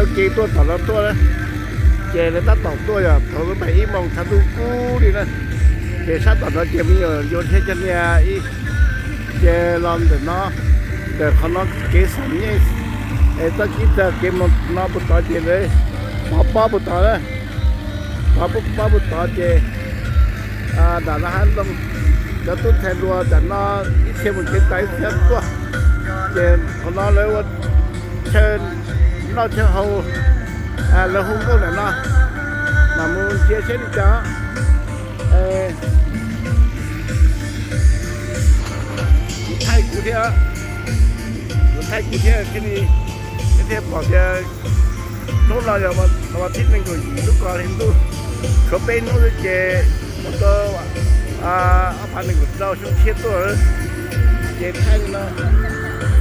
Lawv kev tuaj tom no tuaj na, ces lawv tab tom tuaj yog thaum lub pem ib moos tsaus ntuj kub li na. Ces sab tom no ces me nyuam yaus thiab cov niam ib ce los ntawm no, ntawm qhov no kev xam nyej es txoj kev txog kev mus no puag tod ces lawv pov pob puag tod na, pov pob puag tod ces nram no hav nroog, cov tub ntxhais hluas nram no ib txhia mus kev tas ib txhia tuaj, ces qhov no lawv ua chaw noj chaw haus, lawv hu nkauj ntawm no, mam mus ntsia seb li cas. Thaij kuv thiab, kuv thaij kuv thiab thiaj li, thiaj pom tias hnub no yog vas thib nees nkaum yim lub ko hli ntuj, tshuav peb hnub xwb ces mus rau ob phav nees nkaum rau xyoo tshiab tuaj, ces thaij li no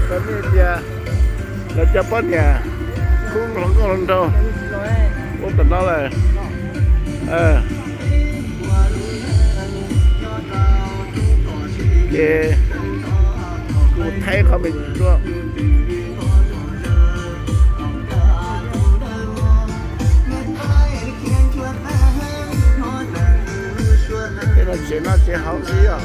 rau nej tias lawv cov poj niam kub hluas nkauj hluas nraug ua tom no lawm. Ces kuv thaij qhov me ntsis dua. Tej no tsev noj tsev haus xwb yog.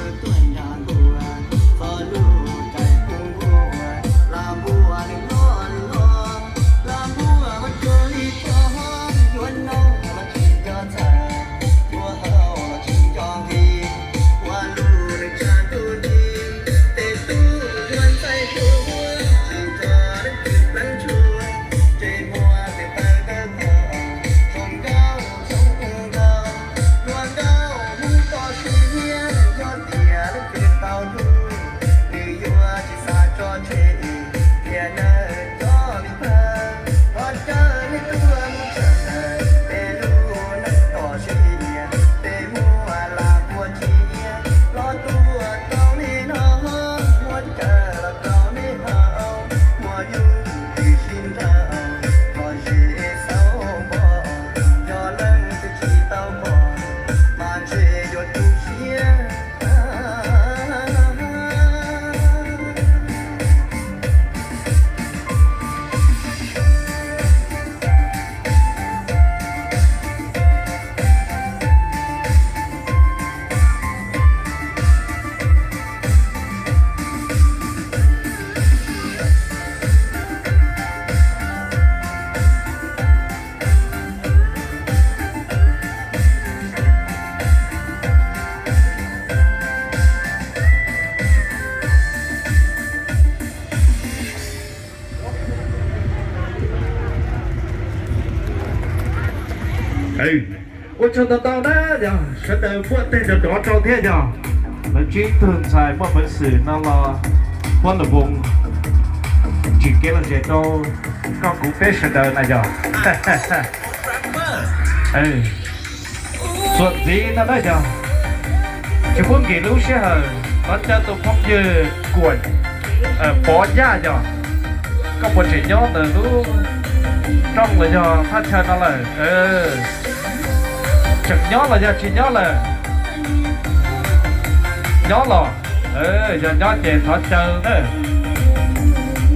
Ua tsaug ntau ntau na yog sawv daws muaj teg nrov nrov rau thiab yog lawv tsib tug ntxhais muaj peev xwm no los puab lom voos tsim kev lom zem rau koj kuv peb sawv daws na yog. Txuas ntxiv no na yog tsis pub nkim lub sij hawm, thov caw tus phooj ywg Kuam Pov Yaj yog, koj puas tseem nyob ntawm lub rooj los yog thaj chaw no lawm? Tseem nyob los yog tsis nyob lawm? Nyob los, yog nyob ces thov caw na,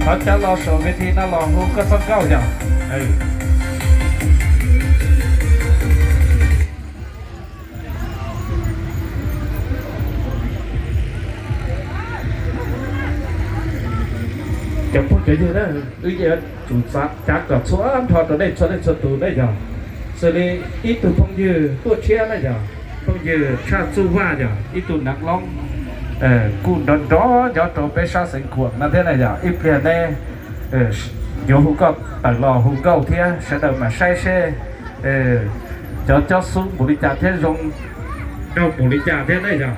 thov caw los saum ves thi no los hu koj txoj nkauj yog. Cov phooj cov ywg na, wb yuav tsum cav kom txhua nrho rau nej txhua leej txhua tus na yog, xws li ib tug phooj ywg tuaj tshiab na yog, phooj ywg Tshaj Txuj Vaj yog ib tug nav loob kuj nrov nrov nyob rau peb sab xeev Khuam no thiab na yog, ib pliag neb yuav hu koj tawm los hu nkauj thiab sawv daws mam saib seb cov cob xub npaum li cas thiab zoo nraug npaum li cas thiab na yog.